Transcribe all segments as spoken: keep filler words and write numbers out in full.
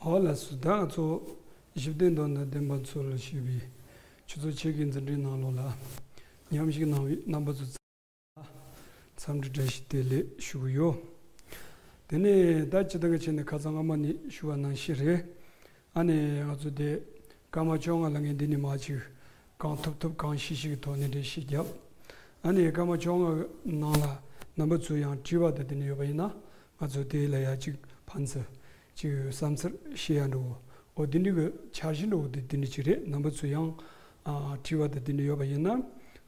ཨོ་ལགས་སོ། ད་ང་ཚོ་གཞི་རྟེན་དང་ནི་བདེན་པ་འཚོལ་ཞེས་པའི་ཆུ་ཚོད་ཕྱེད་ཀའི་འཛིན་གྲྭའི་ནང་ལོགས་ལ་མཉམ་ཞུགས་གནང་བའི་རྣམ་པ་ཚོ་ཚང་མ་ལ་འཚམས་འདྲི་བཀྲ་ཤིས་བདེ་ལེགས་ཞུ་གི་ཡོད། དེ་ནས་ད་སྤྱིར་བཏང་གི་ཆ་ནས་ཁ་སང་སྔ་མ་ནས་ཞུ་བ་ནང་བཞིན་རེད། ཨ་ནི་ང་ཚོ་དེ་སྐར་མ་བཅོ་ལྔ་ལ་ངས་འདི་ནས་མར་ཅིག་གང་ཐུབ་ཐུབ་གང་ཤེས་ཤེས་ཀྱི་ཐོག་ནས་འགྲེལ་བཤད་བརྒྱབ། ཨ་ནི་སྐར་མ་བཅོ་ལྔ་ནང་ལ་རྣམ་པ་ཚོས་ཡང་དྲི་བ་དང་དེ་འདྲ་ཡོད་པ་ཡིན་ན་ང་ཚོ་དེ་ལ་ཡ་ཅིག་ཕན་ཚུན་ཅིག་བསམ་ཚུལ་བཤད་ཡ་འགྲོ་འོ་དེ་འདྲ་གི་འཆར་གཞི་འགྲོ་འོ་དེ་དེ་འདྲ་ཅིག་རེད། རྣམ་པ་ཚོས་ཡང་ཨ་དྲི་བ་དང་དེ་འདྲ་ཡོད་པ་ཡིན་ན་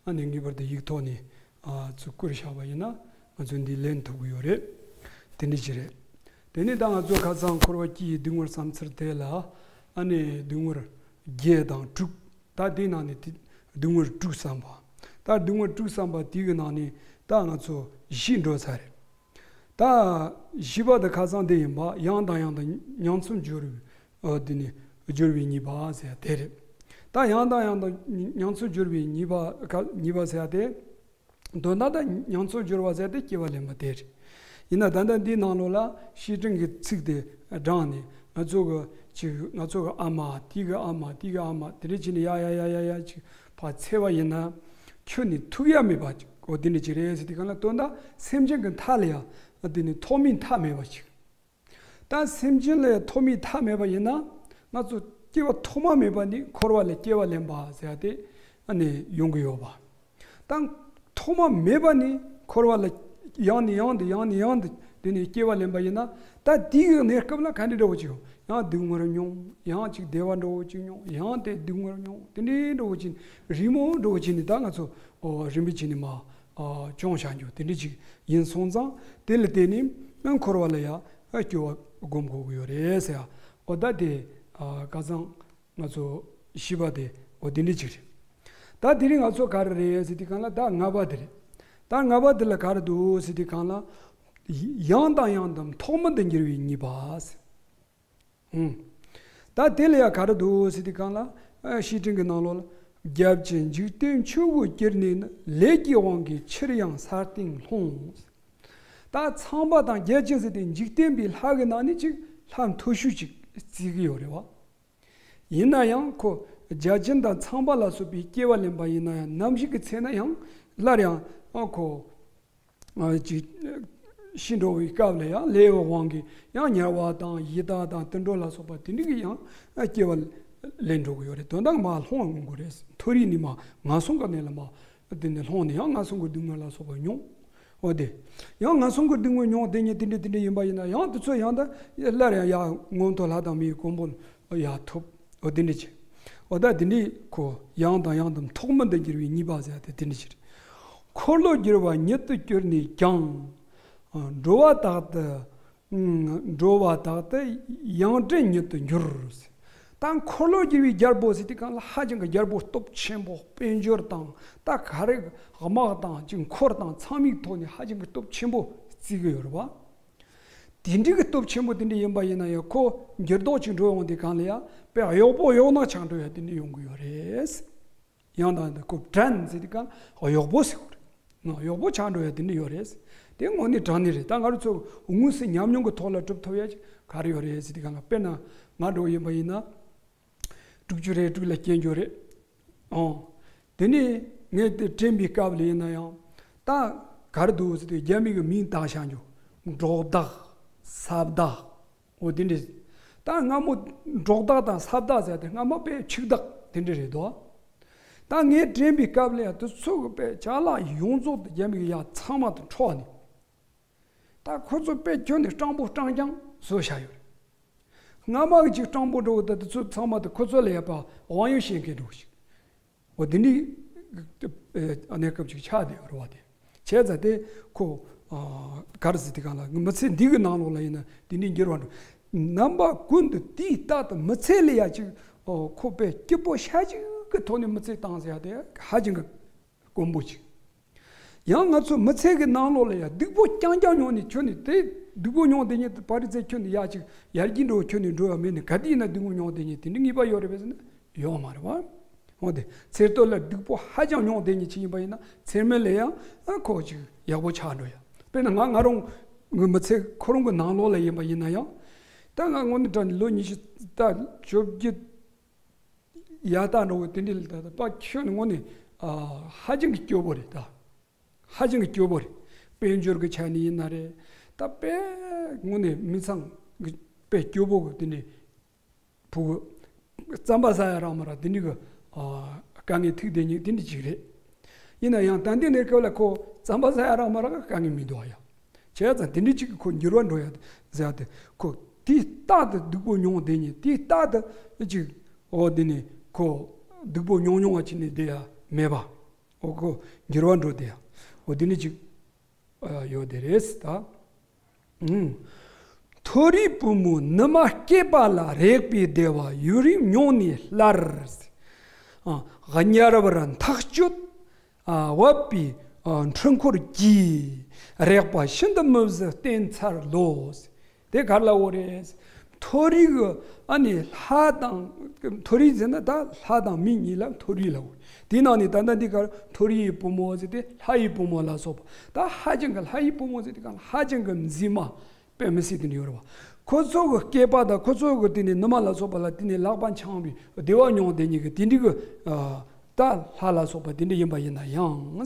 ཨ་ནི་ངེས་པར་དུ་ཡིག་ཐོག་ནས་ཨ་ཚུར་བསྐུར་བཞག་པ་ཡིན་ན་ང་ཚོས་འདི་ལན་ཐུབ་ཀྱི་ཡོད་རེད། དེ་འདྲ་ཅིག་རེད། དེ་ནས་ད་ང་ཚོ་ཁ་སང་འཁོར་བ་སྐྱེ་ཡི་སྡུག་བསྔལ་བསམ་ཚུལ་དེ་ལ་ཨ་ནི་སྡུག་བསྔལ་བརྒྱད་དང་དྲུག་ད་དེའི་ནང་ནས་དེ་སྡུག་བསྔལ་དྲུག་བསམ་པ། ད་སྡུག་བསྔལ་དྲུག་བསམ་པ་དེའི་གི་ནང་ནས་ད་ང་ཚོ་བཞི་འགྲོ་ཚར་རེད། ད་བཞི་པ་དེ་ཁ་སང་དེ་ཡིན་པ་ཡང་དང་ཡང་དུ་མྱོང་ཚུལ་སྦྱོར་བའི་ཨ་དེ་ནི་སྦྱོར་བའི་གཉིས་པ་ཟེར་ཡ་དེ་རེད། ད་ཡང་དང་ཡང་དུ་མྱོང་ཚུལ་སྦྱོར་བའི་གཉིས་པ་ཁ་གཉིས་པ་ཟེར་ཡ་དེ། དོན་དག་ད་མྱོང་ཚོར་སྦྱོར་བ་ཟེར་ཏེ་སྐྱེ་བ་ལེན་པ་དེ་རེད། ཡིན་ན་ད་ལྟ་འདིའི་ནང་ལོགས་ལ་བཤེས་སྤྲིང་གི་ཚིག་དེ་བགྲངས་ནས་ང་ཚོ་གི་ཅིག་ང་ཚོ་གི་ཨ་མ་དེ་གི་ཨ་མ་དེ་གི་ཨ་མ་དེ་འདྲ་བྱས་ནས་ཡ་ཡ་ཡ་ཡ་ཡ་ཅིག་ཕར་འཚོལ་བ་ཡིན་ན་ཁྱོན་ནས་ཐུག་ཡ་མེད་པ་ཅིག་གོ་དེ་འདྲ་ཅིག་རེད་ཟེར་དུས་གང་ལ་དོན་དག་སེམས་ཅན་གི་མཐའ་ལ་ཡ་དེ་ནི་ཐོགས་མེད་མཐའ་མེད་པ་ཅིག་ད་སེམས་ཅན་ལ་ཐོགས་མེད་མཐའ་མེད་པ་ཡིན་ན་ང་ཚོ་སྐྱེ་བ་ཐོག་མ་མེད་པ་ནས་འཁོར་བ་ལས་སྐྱེ་བ་ལེན་པ་ཟེར་ཡ་དེ་ཨ་ནི་ཡོང་གི་ཡོད་པ། ད་ཐོག་མ་མེད་པ་ནས་འཁོར་བ་ལ་ཡང་ནས་ཡང་དུ་ཡང་ནས་ཡང་དུ་དེ་ནས་སྐྱེ་བ་ལེན་པ་ཡིན་ན་ད་དེའི་གནས་སྐབས་ལ་ག་འདྲ་འདྲ་བོ་ཅིག་ཡོང་ཡང་སྡུག་བསྔལ་མྱོང་ཡང་ཅིག་བདེ་བ་འདྲ་བོ་ཅིག་མྱོང་ཡང་དེ་སྡུག་བསྔལ་མྱོང་དེ་འདྲའི་འདྲ་བོ་ཅིག་རི་མོ་འདྲ་བོ་ཅིག་ནི་ད་ང་ཚོ་རིམ་པས་ཅིག་ནི་མ་ཨ་སྐྱོང་བྱ་རྒྱུ་དེ་འདྲ་ཅིག་ཡིན་སོང་ཙང་དེ་ལ་བརྟེན་ནས་ཨ་འཁོར་བ་ལ་ཡ་ཨ་སྐྱེ་བ་སྒོམ་དགོས་ཀྱི་ཡོད་རེད་ཟེར་ཡ། འོ་ད་དེ་ཨ་ཁ་སང་ང་ཚོ་བཞི་པ་དེ་འོ་དེ་འདྲ་ཅིག་རེད། ད་དེ་རིང་ང་ཚོ་ག་རེ་རེད་ཟེར་དུས་གང་ལ་ད་ལྔ་པ་དེ་རེད། ད་ལྔ་པ་དེ་ལ་ག་རེ་འདུག་ཟེར་དུས་གང་ལ་ཡང་དང་ཡང་དུ་ཐོག་མེད་དུ་འགྱུར་བའི་ཉེས་པ་ཟེར། ཨུམ། ད་དེ་ལ་ཡང་ག་རེ་འདུག་ཟེར་དུས་གང་ལ་ཨ་བཤེས་སྤྲིང་གི་ནང་ལོགས་ལ་རྒྱལ་བྱེད་འཇིག་རྟེན་ཆོས་སྒོ་ཀྱེར་ནས་ནི། ལས་ཀྱི་དབང་གིས་ཕྱིར་ཡང་ས་སྟེང་ལྷུང་། ད་ཚངས་པ་དང་རྒྱལ་བྱེད་ཟེར་ཏེ་འཇིག་རྟེན་པའི་ལྷ་གི་ནང་ནས་ཅིག་ལྷ་མཐོ་ཤོས་ཅིག་བརྩི་གི་ཡོད་རེད་བ། ཡིན་ན་ཡང་ཁོ་བརྒྱ་བྱིན་དང་ཚངས་པ་ལ་སོགས་པའི་སྐྱེ་བ་ལེན་པ་ཡིན་ན་ཡང་ནམ་ཞིག་གི་ཚེ་ན་ཡང་སླར་ཡང་ཨ་ཁོ་ཨ་ཅིག་ཤི་འགྲོ་བའི་སྐབས་ལ་ཡང་ལས་དབང་གིས་ཡང་དམྱལ་བ་དང་ཡི་དྭགས་དང་དུད་འགྲོ་ལ་སོགས་པ་དེ་འདྲ་གི་ཡང་སྐྱེ་བ་ལེན་འགྲོ་གི་ཡོད་རེད། དོན་དག་མར་ལྷུང་ཡོང་གི་རེད། མཐོ་རིས་ནས་མར་ངན་སོང་གི་གནས་ལ་མར་དེ་ནས་ལྷུང་ནས་ཡང་ངན་སོང་གི་སྡུག་བསྔལ་ལ་སོགས་པ་མྱོང་། འོ་དེ། ཡང་ངན་སོང་གི་སྡུག་བསྔལ་མྱོང་དེ་ཉིད་དེ་འདྲ་དེ་འདྲ་ཡིན་པ་ཡིན་ན་ཡང་དེ་ཚོ་ཡང་ད་སླར་ཡང་ཡར་མངོན་མཐོ་ལྷ་དང་མིའི་གོ་འཕང་ཡར་ཐོབ། འོ་དེ་འདྲ་བྱས། འོ་ད་དེ་འདྲའི་ཁོ་ཡང་དང་ཡང་དུ་ཐོག་མེད་དུ་འགྱུར་བའི་ཉེས་པ་ཟེར་ཏེ་དེ་འདྲ་ཞིག་རེད། འཁོར་ལོ་བསྒྱུར་བ་ཉིད་དུ་གྱུར་ནས་ཀྱང་། འགྲོ་བ་དག་ཏུ། འགྲོ་བ་དག་ཏུ་ཡང་བྲན་ཉིད་དུ་འགྱུར། ད་འཁོར་ལོ་བསྒྱུར་བའི་རྒྱལ་པོ་ཟེར་དུས་གང་ལ་ཧ་ཅང་གི་རྒྱལ་པོ་སྟོབས་ཆེན་པོ་དཔལ་འབྱོར་དང་ད་ག་རེ་དམག་དང་ཅིག་འཁོར་དང་ཚང་མའི་ཐོག་ནས་ཧ་ཅང་གི་སྟོབས་ཆེན་པོ་བརྩི་གི་ཡོད་རེད་བ། དེ་འདྲའི་གི་སྟོབས་ཆེན་པོ་དེ་འདྲ་ཡིན་པ་ཡིན་ན་ཡང་ཁོ་འགྱུར་ལྡོག་ཅིག་འགྲོ་ཡོང་དུས་གང་ལ་ཡང་དཔེ་གཡོག་པོ་གཡོག་ནག་ཆགས་འགྲོ་ཡ་དེ་འདྲ་ཡོང་གི་ཡོད་རེད། ཡང་དང་དེ་ཁོ་བྲན་ཟེར་དུས་གང་གཡོག་པོ་ཟེར་གི་རེད། གཡོག་པོ་ཆགས་འགྲོ་ཡ་དེ་འདྲ་ཡོད་རེད། དེ་དངོས་གནས་དྲང་གནས་རེད། ད་ང་རང་ཚོ་དངོས་སུ་ཉམས་མྱོང་གི་ཐོག་ལ་སྒྲུབ་ཐུབ་ཡ་ཅིག་ག་རེ་ཡོད་རེད་ཟེར་དུས་གང་ལ་དཔེར་ན་ང་འདྲ་བོ་ཡིན་པ་ཡིན་ན། དྲུག་ཅུ་རེ་དྲུག་ལ་སྐྱེས་འགྱོ་རེད། ཨོ། དེ་ནས་ངས་དེ་དྲན་པའི་སྐབས་ལ་ཡིན་ན་ཡང་། ད་ག་རེ་འདུག་ཟེར་དུས་རྒྱ་མི་གི་མིང་བཏགས་བཞག་འགྱོ། འབྲོག་བདག་ས་བདག་འོ་དེ་འདྲ། ད་སྔ་མོ་འབྲོག་བདག་དང་ས་བདག་ཟེར་དེ་སྔ་མོ་དཔེ་ཕྱུག་བདག་དེ་འདྲ་རེད་དོ། ད་ངས་དྲན་པའི་སྐབས་ལ་ཡང་དེ་ཚོ་གི་དཔེ་ཅ་ལག་ཡོངས་རྫོགས་དེ་རྒྱ་མི་གི་ཡ་ཚང་མ་དེ་འཕྲོག་ནས། ད་ཁོ་ཚོ་དཔེ་ཁྱོན་ནས་སྤྲང་པོ་སྤྲང་རྐྱང་བཟོས་བཞག་ཡོད་རེད། སྔ་མ་གི་ཅིག་སྤྲང་པོ་འདྲ་བོ་དང་དེ་ཚོ་ཚང་མ་དེ་ཁོ་ཚོ་ལ་ཡ་པ་དབང་ཡོད་བཤད་མཁན་འདྲ་བོ་ཞིག་འོ་དེ་འདྲའི་གནས་སྐབས་ཅིག་ཆགས་བསྡད་ཡོད་རེད་བ། དེ་བྱས་ཙང་དེ་ཁོ་ག་རེ་ཟེར་དུས་གང་ལ་མི་ཚེ་འདི་གི་ནང་ལོགས་ལ་ཡིན་ན་དེ་འདྲའི་འགྱུར་བ་འགྲོ། རྣམ་པ་ཀུན་ཏུ་དེའི་རྟག་ཏུ་མི་ཚེ་ལ་ཡ་ཅིག་ཁོ་དཔེ་སྐྱིད་པོ་ཤ་ཅིག་གི་ཐོག་ནས་མི་ཚེ་བཏང་ཟེར་ཡ་དེ་ཧ་ཅང་གི་དཀོན་པོ་ཅིག་ཡང་ང་ཚོ་མི་ཚེ་གི་ནང་ལོགས་ལ་ཡང་སྡུག་པོ་རྐྱང་རྐྱང་མྱོང་ནས་ཁྱོན་ནས་དེ་སྡུག་པོ་མྱོང་དེ་ཉིད་དུ་ཕ་རི་ཚེ་ཁྱོན་ནས་ཡག་ཅིག་ཡར་རྒྱས་འགྲོ་ཁྱོན་ནས་འགྲོ་ཡ་མེད་ནས་ག་དུས་ཡིན་ན་སྡུག་པོ་མྱོང་དེ་ཉིད་དེ་འདྲ་ངེས་པ་ཡོད་རེད་པས་ཟེར་ན་ཡོད་མ་རེད་བ། འོ་དེ་ཚེ་སྟོད་ལ་སྡུག་པོ་ཧ་ཅང་མྱོང་དེ་ཉིད་ཅིག་ཡིན་པ་ཡིན་ན་ཚེ་སྨད་ལ་ཡང་ཨ་ཁོ་ཅིག་ཡག་པོ་ཆགས་འགྲོ་ཡ། དཔེར་ན་ང་ང་རང་གི་མི་ཚེ་ཁོ་རང་གི་ནང་ལོགས་ལ་ཡིན་པ་ཡིན་ན་ཡང་ ད་ང་དངོས་གནས་དྲང་གནས་ལོ་ཉི་ཤུ་ད་བཅོ་བརྒྱད་ཡར་ལྟ་འགྲོ་བའི་དེ་འདྲའི་ལ་ད་ད་ཕར་ཁྱོན་ནས་དངོས་གནས་ཨ་ཧ་ཅང་གི་སྐྱོ་པོ་རེད་ད། ཧ་ཅང་གི་སྐྱོ་པོ་རེད། དཔལ་འབྱོར་གྱི་ཆ་ནས་ཡིན་ན་རེད། ད་དཔེ་དངོས་གནས་མི་ཚང་གི་དཔེ་སྐྱོ་པོ་གི་དེ་འདྲའི་ཕྲུ་གུ་རྩམ་པ་ཟ་ཡ་རག་མ་རག་དེ་འདྲའི་གི་ཨ་དཀའ་ངལ་ཐུག་བསྡད་མཁན་དེ་འདྲ་ཅིག་རེད། ཡིན་ན་ཡང་ད་ལྟའི་གནས་སྐབས་ལ་ཁོ་རྩམ་པ་ཟ་ཡ་རག་མ་རག་གི་དཀའ་ངལ་མི་འདུག་ཨ་ཡ། བྱས་ཙང་དེ་འདྲ་ཅིག་གི་ཁོ་འགྱུར་བ་འགྲོ་ཡ་ཟེར་ཡ་དེ་ཁོ་དེ་རྟག་ཏུ་སྡུག་པོ་མྱོང་བསྡད་མཁན་དེ་རྟག་ཏུ་ཅིག་འོ་དེ་ནས་ཁོ་སྡུག་པོ་མྱོང་མྱོང་བ་ཅིག་ནས་བསྡད་ཡ་མེད་པ། འོ་ཁོ་འགྱུར་བ་འགྲོ་བསྡད་ཡ། འོ་དེ་འདྲ་ཅིག་ཨ་ཡོད་དེ་རེད་ད། ཨུམ། མཐོ་རིས་བུ་མོ་ནུ་མ་སྐྱེས་པ་ལ། རེག་པའི་བདེ་བ་ཡུན་རིང་མྱོང་ནས་སླར། ཨ། དམྱལ་བར་འཐག་སྤྱོད། ཨ། བབས་པའི་ཨ་འཕྲུལ་འཁོར་གྱིས། རེག་པ་ཤིན་ཏུ་མི་བཟོད་བསྟེན་ཚར་ལོ། དེ་ག་རེ་ལབ་པ་རེད། མཐོ་རིས་ཀྱི་ཨ་ནི་ལྷ་དང་། མཐོ་རིས་ཟེར་ན་ད་ལྷ་དང་མི་གཉིས་ལ་མཐོ་རིས་ལབ་པ་རེད། དེའི་ནང་ནས་ད་ལྟ་འདི་གར་མཐོ་རིས་ཀྱི་བུ་མོ་ཟེར་ཏེ་ལྷ་ཡི་བུ་མོ་ལ་སོགས་པ། ད་ཧ་ཅང་གི་ལྷ་ཡི་བུ་མོ་ཟེར་ཏེ་གང་ལ་ཧ་ཅང་གི་མཛེས་མ་དཔེ་མི་སྲིད་དེ་འདྲ་ཡོད་རེད་བ། ཁོ་ཚོ་གི་སྐྱེས་པ་དང་ཁོ་ཚོ་གི་དེ་ནས་ནུ་མ་ལ་སོགས་པ་ལ་དེ་ནས་ལག་པ་འཆང་བའི་བདེ་བ་མྱོང་བསྡད་མཁན་གྱི་དེ་འདྲའི་གི་ཨ་ད་ལྷ་ལ་སོགས་པ་དེ་འདྲ་ཡིན་པ་ཡིན་ན་ཡང་།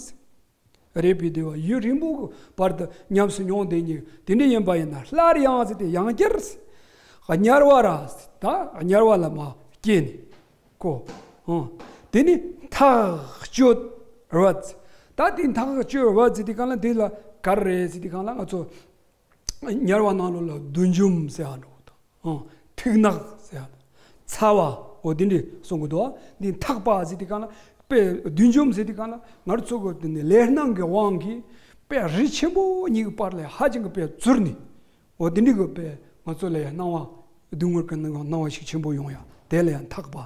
རེག་པའི་བདེ་བ་ཡུན་རིང་པོ་གི་བར་དུ་ཉམས་སུ་མྱོང་བསྡད་མཁན་དེ་འདྲ་ཡིན་པ་ཡིན་ན། སླར་ཡང་ཟེར་ཏེ་ཡང་བསྐྱར་དམྱལ་བ་ར་ད་དམྱལ་བ་ལ་མར་སྐྱེས་ནས་ཁོ། ཨང་། དེ་ནི་འཐག་སྤྱོད་ར་བ། ད་དེ་འཐག་སྤྱོད་ར་བ་ཟེར་ཏེ་གང་ལ་དེ་ལ་ག་རེ་རེད་ཟེར་ཏེ་གང་ལ་ང་ཚོ་དམྱལ་བ་ནང་ལོགས་ལ་བསྡུས་འཇོམས་ཟེར་ཡ་འགྲོ་གི་འདུག། ཨང་། ཐིག་ནག་ཟེར་ཡ། ཚ་བ། འོ་དེ་འདྲ་གསུང་གི་འདུག། འདི་འཐག་པ་ཟེར་དུས་སྒང་ལ་དཔེ་བསྡུས་འཇོམས་ཟེར་དུས་སྒང་ལ་ང་རང་ཚོ་གི་དེ་ནི་ལས་སྣང་གི་དབང་གིས་དཔེ་རི་ཆེན་པོ་གཉིས་ཀྱི་བར་ལ་ཧ་ཅང་གི་དཔེ་བཙུར་ནས། འོ་དེ་འདྲ་གི་དཔེ་ང་ཚོ་ལ་ཡང་སྣང་བ་སྡུག་བསྔལ་གྱི་སྣང་སྣང་བ་ཞིག་ཆེན་པོ་ཡོང་ཡ། དེ་ལ་ཡང་འཐག་པ།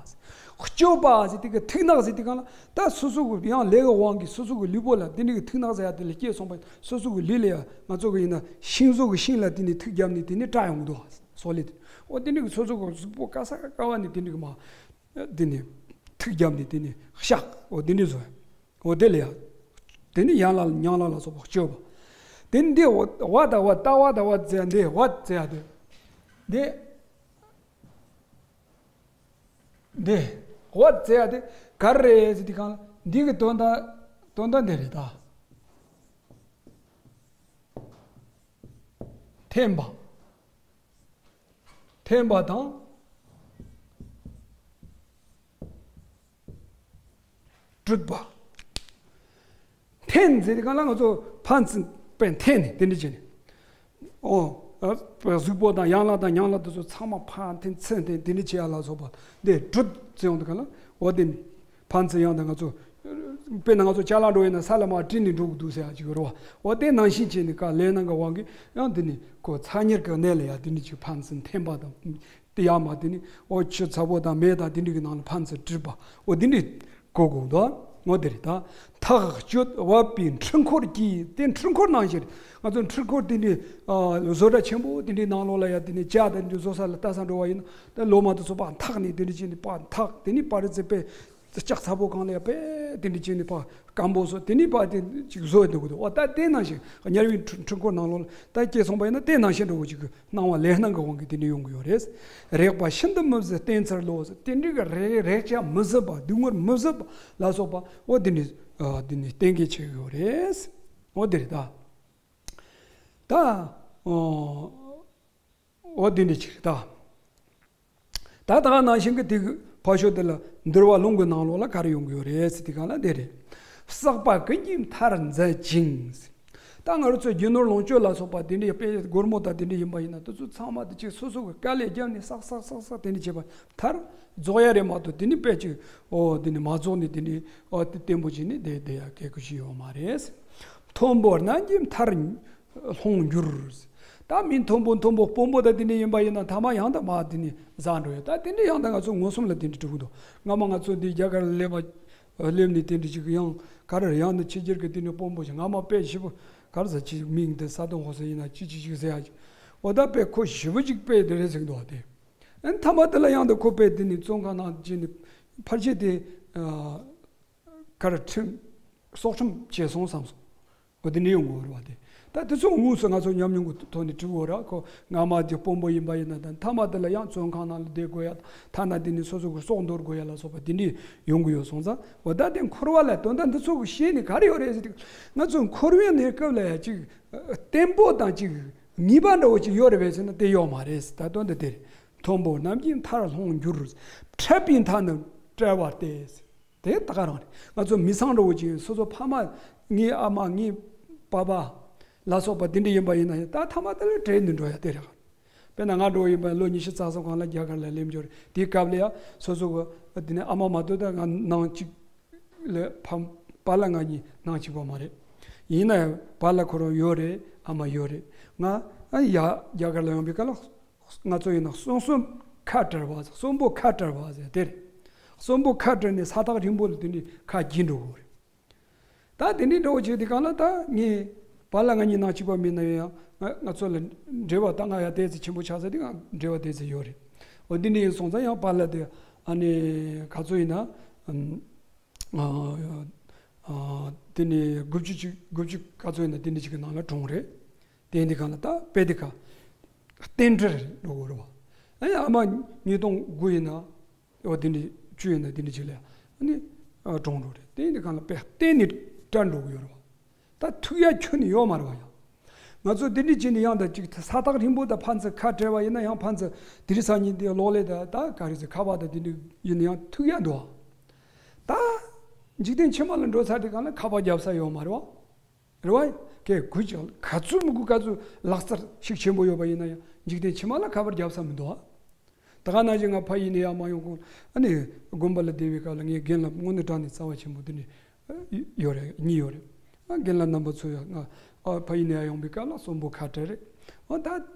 སྤྱོད་པ་ཟེར་དུས་ཀྱི་ཐིག་ནག་ཟེར་དུས་སྒང་ལ་ད་སོ་སོ་གི་ཡང་ལས་ཀྱི་དབང་གིས་སོ་སོ་གི་ལུས་པོ་ལ་དེ་འདྲ་གི་ཐིག་ནག་ཟེར་ཡ་དེ་ལ་སྐྱེས་སོང་པ། སོ་སོ་གི་ལུས་ལ་ཡང་ང་ཚོ་གི་ཡིན་ན་ཤིང་བཟོ་གི་ཤིང་ལ་དེ་ནས་ཐིག་བརྒྱབ་ནས་དེ་ནས་སྐྲ་ཡོང་གི་འདུག། སོག་ལེ་དེ། འོ་དེ་འདྲ་གི་སོ་སོ་གི་གཟུགས་པོ་དཀར་ས་དཀར་བ་ནས་དེ་འདྲ་གི་མ། དེ་ནས་ཐིག་བརྒྱབ་ནས་དེ་ནས་གཤགས། འོ་དེ་འདྲ་བཟོ་ཡ། འོ་དེ་ལ་ཡ། དེ་ནས་ཡན་ལག་ཉང་ལག་ལ་སོགས་པ་སྤྱོད་པ། དེ་ནས་འདི་འོ་བ་དང་བ་ལྟ་བ་དང་བ་ཟེར་ཡ་འདི་བ་ཟེར་ཡ་དེ། འདི། འདི། བ་ཟེར་ཡ་དེ་ག་རེ་རེད་ཟེར་དུས་སྒང་ལ་འདི་གི་དོན་དག་དོན་དག་འདི་རེད་ད། འཐེན་པ། འཐེན་པ་དང་སྤྲུལ་པ། འཐེན་ཟེར་དུས་སྒང་ལ་ང་ཚོ་ཕན་ཚུན་དཔེ་འཐེན་ནས་དེ་འདྲ་བྱས་ནས། ཨོ། གཟུགས་པོ་དང་ཡན་ལག་དང་ཉང་ལག་དེ་ཚོ་ཚང་མ་ཕར་འཐེན་ཚུར་འཐེན་དེ་འདྲ་བྱེད་ཡ་ལ་སོགས་པ་འདི་སྤྲུལ་ཟེར་ཡོང་དུས་སྒང་ལ་འོ་དེ་ནི། ཕན་ཚུན་ཡང་དང་ང་ཚོ། དཔེར་ན་ང་ཚོ་ཅ་ལག་འགྲོ་ཡིན་ན་ས་ལ་མར་དཀྲིས་ནས་འགྲོ་གི་འདུག་ཟེར་ཡ་ཅིག་ཡོད་རེད་བ། འོ་དེ་ནང་བཞིན་བྱས་ནས་ཀ་ལས་སྣང་གི་དབང་གིས་ཡང་དེ་ནི་ཁོ་ཚ་དམྱལ་གྱི་གནས་ལ་ཡ་དེ་འདྲ་ཅིག་ཕན་ཚུན་འཐེན་པ་དང་། དེ་ཡང་མ་དེ་ནི་འོ་ཆུ་ཚ་པོ་དང་མེ་དང་དེ་འདྲ་གི་ནང་ལ་ཕན་ཚུན་སྤྲུལ་པ་འོ་དེ་འདྲ་གོ་དགོས་འདུག། འོ་དེ་རེད་ད། འཐག་སྤྱོད་བབས་པའི་འཕྲུལ་འཁོར་གྱིས། དེ་འཕྲུལ་འཁོར་ནང་བཞིན་ང་ཚོ་འཕྲུལ་འཁོར་དེ་འདྲ་བཟོ་གྲྭ་ཆེན་པོ་དེ་འདྲའི་ནང་ལོགས་ལ་ཡ་དེ་ནི་ཇ་དེ་འདྲ་བཟོ་ས་ལ་ལྟ་ས་འགྲོ་བ་ཡིན་ན་ད་ལོ་མ་དེ་ཚོ་ཕར་འཐག་ནས་དེ་འདྲ་བྱས་ནས་ཕར་འཐག་དེ་ནི་པར་རི་ཙེ་པས། ལྕགས་ཚ་པོ་གང་ལ་ཡ་དཔེ་དེ་འདྲ་བྱས་ནས་ཕར་སྐམ་པོ་བཟོ་དེ་ནི་ཕར་དེ་ཅིག་བཟོ་ཡ་འདུག་གི་འདུག། འོ་ད་དེ་ནང་བཞིན་དམྱལ་བའི་འཕྲུལ་འཕྲུལ་འཁོར་ནང་ལོགས་ལ་ད་སྐྱེས་སོང་པ་ཡིན་ན་དེ་ནང་བཞིན་འདྲ་བོ་ཅིག་གི་སྣང་བ་ལས་སྣང་གི་དབང་གིས་དེ་འདྲ་ཡོང་གི་ཡོད་རེད། རེག་པ་ཤིན་ཏུ་མི་བཟོད་བསྟེན་ཚར་ལོ། དེ་འདྲ་གི་རེག་རེག་བྱ་མི་བཟོད་པ་སྡུག་བསྔལ་མི་བཟོད་པ་ལ་སོགས་པ་འོ་དེ་འདྲ་ཨ་དེ་འདྲ་བསྟེན་མཁན་བྱེད་ཀྱི་ཡོད་རེད། འོ་དེ་རེད་ད། ད་ཨོ། འོ་དེ་འདྲ་ཅིག་རེད་ད། ད་ད་ག་ནང་བཞིན་གྱི་དེ་གི་ཕ་ཤོ་དེ་ལ་འདུལ་བ་ལུང་གི་ནང་ལོགས་ལ་ག་རེ་ཡོང་གི་ཡོད་རེད་ཟེར་དུས་སྒང་ལ་འདི་རེད། བསགས་པ་ཀུན་གྱི་མཐར་མཛད་ཅིང་། ད་ང་རང་ཚོ་རྒྱུ་ནོར་ལོངས་སྤྱོད་ལ་སོགས་པ་དེ་འདྲའི་དཔེ་སྒོར་མོ་དང་དེ་འདྲ་ཡིན་པ་ཡིན་ན་དེ་ཚོ་ཚང་མ་དེ་ཅིག་སོ་སོ་གི་དཀའ་ལས་བརྒྱབ་ནས་བསགས་བསགས་བསགས་བསགས་དེ་འདྲ་བྱས་པ་མཐར་རྫོགས་ཡ་རེད་མ་གཏོགས་དེ་ནི་དཔེ་ཅིག་འོ་དེ་ནི་མ་རྫོགས་ནས་དེ་འདྲའི་འོ་དེ་བརྟན་པོ་བྱས་ནས་བསྡད་བསྡད་ཡ་གལ་ཁུ་ཞིག་ཡོད་མ་རེད། མཐོན་པོ་རྣམས་ཀྱི་མཐར། ལྷུང་འགྱུར། ད་མི་མཐོན་པོ་མཐོན་པོ་དཔོན་པོ་དང་དེ་འདྲ་ཡིན་པ་ཡིན་ན་ཐ་མ་ཡང་དག་མར་དེ་ནས་ཟག་འགྲོ་ཡོད། ད་དེ་འདྲ་ཡང་དག་ང་ཚོ་མངོན་སུམ་ལ་དེ་འདྲ་འགྲོ་གི་འདུག། སྔ་མ་ང་ཚོ་འདི་རྒྱ་གར་ལ་སླེབས་པ་སླེབས་ནས་དེ་འདྲ་ཅིག་ཡང་ག་རེ་ཡང་ན་ཕྱི་རྒྱལ་གྱི་དེ་འདྲ་དཔོན་པོ་ཞིག་སྔ་མ་དཔེ་ཞེ་པོ་ག་རེ་ཟ་ཅིག་མིང་དེ་ས་དོན་ཧོ་ས་ཡིན་ན་ཅི་ཅི་ཅིག་ཟེར་ཡ་ཅིག། འོ་ད་དཔེ་ཁོ་ཞེ་པོ་ཅིག་དཔེ་དེ་རེད་ཟེར་གི་འདུག་བ་དེ། ཨན་ཐ་མ་དེ་ལ་ཡང་དག་ཁོ་དཔེ་དེ་ནས་བཙོན་ཁང་ནང་བྱས་ནས་ཕལ་ཆེར་དེ་ག་རེ་ཁྲིམས་སྲོག་ཁྲིམས་བཅད་སོང་བསམ་སོང་། འོ་དེ་འདྲ་ཡོང་གི་ཡོད་རེད་བ་དེ། ད་དེ་ཚོ་དངོས་སུ་ང་ཚོ་ཉམས་མྱོང་གི་ཐོག་ནས་འགྲིག་གོ་ར། ཁོ་སྔ་མ་དེ་དཔོན་པོ་ཡིན་པ་ཡིན་ན་ད་མཐའ་མ་དེ་ལ་ཡང་བཙོན་ཁང་ནང་ལ་བསྡད་དགོས་ཡ། ཐ་ན་དེ་ནས་སོ་སོ་གི་སྲོག་འདོར་དགོས་ཡ་ལ་སོགས་པ་དེ་འདྲས་ཡོང་གི་ཡོད་སོང་ཙང་། འོ་ད་དེ་འཁོར་བ་ལ་དོན་དག་འདི་ཚོ་གི་ཤེས་ནས་ག་རེ་ཡོད་རེད་ཟེར་དུས། ང་ཚོ་འཁོར་བའི་གནས་སྐབས་ལ་ཡ་ཅིག་བརྟན་པོ་དང་ཅིག་ངེས་པ་འདྲ་བོ་ཅིག་ཡོད་རེད་པས་ཟེར་ན་དེ་ཡོད་མ་རེད། ད་དོན་དུ་དེ་རེད། མཐོན་པོ་རྣམས་ཀྱི་མཐར་ལྷུང་འགྱུར། འཕྲད་པའི་མཐའ་ནི་བྲལ་བ་སྟེ། དེ་ད་ག་རང་རེད། ང་ཚོ་མི་ཚང་འདྲ་བོ་ཅིག་སོ་སོ་ཕ་མ། ངའི་ཨ་མ། ངའི་པ་པ་ལ་སོགས་པ་དེ་འདྲ་ཡིན་པ་ཡིན་ན་ཡང་ད་མཐའ་མ་དེ་ལ་བྲལ་ནས་འགྲོ་ཡ་དེ་རེད། དཔེར་ན་ང་འདྲ་བོ་ཡིན་པ་ལོ་ཉི་ཤུ་རྩ་གསུམ་སྒང་ལ་རྒྱ་གར་ལ་སླེབས་འབྱོར་དེའི་སྐབས་ལ་ཡ་སོ་སོ་གི་དེ་ནས་ཨ་མ་མ་གཏོགས་ད་ང་ནང་གཅིག་ལ་ཕ་པཱ་ལགས་ང་གཉིས་ནང་གཅིག་པ་མ་རེད། ཡིན་ན་ཡང་པཱ་ལགས་ཁོ་རང་ཡོད་རེད། ཨ་མ་ཡོད་རེད། ང་ཨ་ཡ་རྒྱ་གར་ལ་ཡོང་པའི་སྐབས་ལ་ང་ཚོ་ཡིན་ན་གསོན་གསོན་ཁ་བྲལ་བ་ཟེར། གསོན་པོ་ཁ་བྲལ་བ་ཟེར་དེ་རེད། གསོན་པོ་ཁ་བྲལ་ནས་ས་ཐག་རིང་པོ་ལ་དེ་འདྲའི་ཁ་འགྱིང་འགྲོ་གི་རེད། ད་དེ་འདྲའི་འགྲོ་བྱེད་དུས་སྒང་ལ་ད་ངས་པཱ་ལགས་ང་གཉིས་ནང་གཅིག་པ་མིན་ན་ཡང་ང་ང་ཚོ་ལ་འབྲེལ་བ་ད་ང་ཡ་དེ་ཚེ་ཆེན་པོ་ཆགས་ཚེ་དེ་ང་འབྲེལ་བ་དེ་ཚེ་ཡོད་རེད། འོ་འདི་འདྲ་ཡིན་སོང་ཙང་ཡང་པཱ་ལགས་དེ་ཨ་ནི་ག་ཚོད་ཡིན་ན་ཨམ་ཨ་ཨ་དེ་ནས་དགུ་བཅུ་ཅིག་དགུ་བཅུ་ག་ཚོད་ཡིན་ན་དེ་འདྲ་ཅིག་གི་ནང་ལ་གྲོངས་རེད། དེ་འདི་སྒང་ལ་ད་དཔེ་དེ་ཁ་རྟེན་འབྲེལ་འགྲོ་དགོས་རེད་བ། ཨ་ཡ་ཨ་མ་ཉིས་སྟོང་དགུ་ཡིན་ན། འོ་དེ་འདྲ་བཅུ་ཡིན་ན་དེ་འདྲ་ཅིག་ལ་ཨ་ནི་ཨ་གྲོངས་འགྲོ་རེད། དེ་འདི་སྒང་ལ་དཔེ་གཏན་ནས་བྲལ་འགྲོ་གི་ཡོད་རེད་བ། ད་ཐུག་ཡ་ཁྱོན་ནས་ཡོད་མ་རེད་བ་ཡ། ང་ཚོ་དེ་འདྲ་བྱས་ནས་ཡང་ད་ཅིག་ས་ཐག་རིང་པོ་དང་ཕན་ཚུན་ཁ་བྲལ་བ་ཡིན་ན་ཡང་ཕན་ཚུན་དེ་རིང་སང་ཉིན་དེ་གློག་ཀླད་དང་ད་ག་རེ་ཟེར་ཁ་པར་དང་དེ་འདྲ་ཡིན་ན་ཡང་ཐུག་ཡ་འདུག་བ། ད་འཇིག་རྟེན་ཕྱི་མ་ལ་འགྲོ་ཚར་དུས་སྒང་ལ་ཁ་པར་རྒྱབ་ས་ཡོད་མ་རེད་བ། རེད་བ། ཀྱེ་དགོས་ཀྱང་ག་ཚོད་མི་དགོས། ག་ཚོད་ལག་རྩལ་ཤུགས་ཆེན་པོ་ཡོད་པ་ཡིན་ན་ཡང་འཇིག་རྟེན་ཕྱི་མ་ལ་ཁ་པར་རྒྱབ་ས་མི་འདུག་ཨ། ད་ག་ནང་བཞིན་ང་ཕ་ཡུལ་ནས་ཡར་མ་ཡོང་གོང་ཨ་ནི་དགོན་པ་ལ་བསྡད་པའི་སྐབས་ལ་ངའི་རྒན་ལགས་དངོས་གནས་དྲང་གནས་རྩ་བ་ཆེན་པོ་དེ་འདྲ་ཡོད་རེད། གཉིས་ཡོད་རེད། ཨ་རྒན་ལགས་རྣམ་པ་ཚོ་ཡང་ང་ཨ་ཕ་ཡུལ་ནས་ཡར་ཡོང་པའི་སྐབས་ལ་གསོན་པོ་ཁ་བྲལ་རེད། ཨ་ད་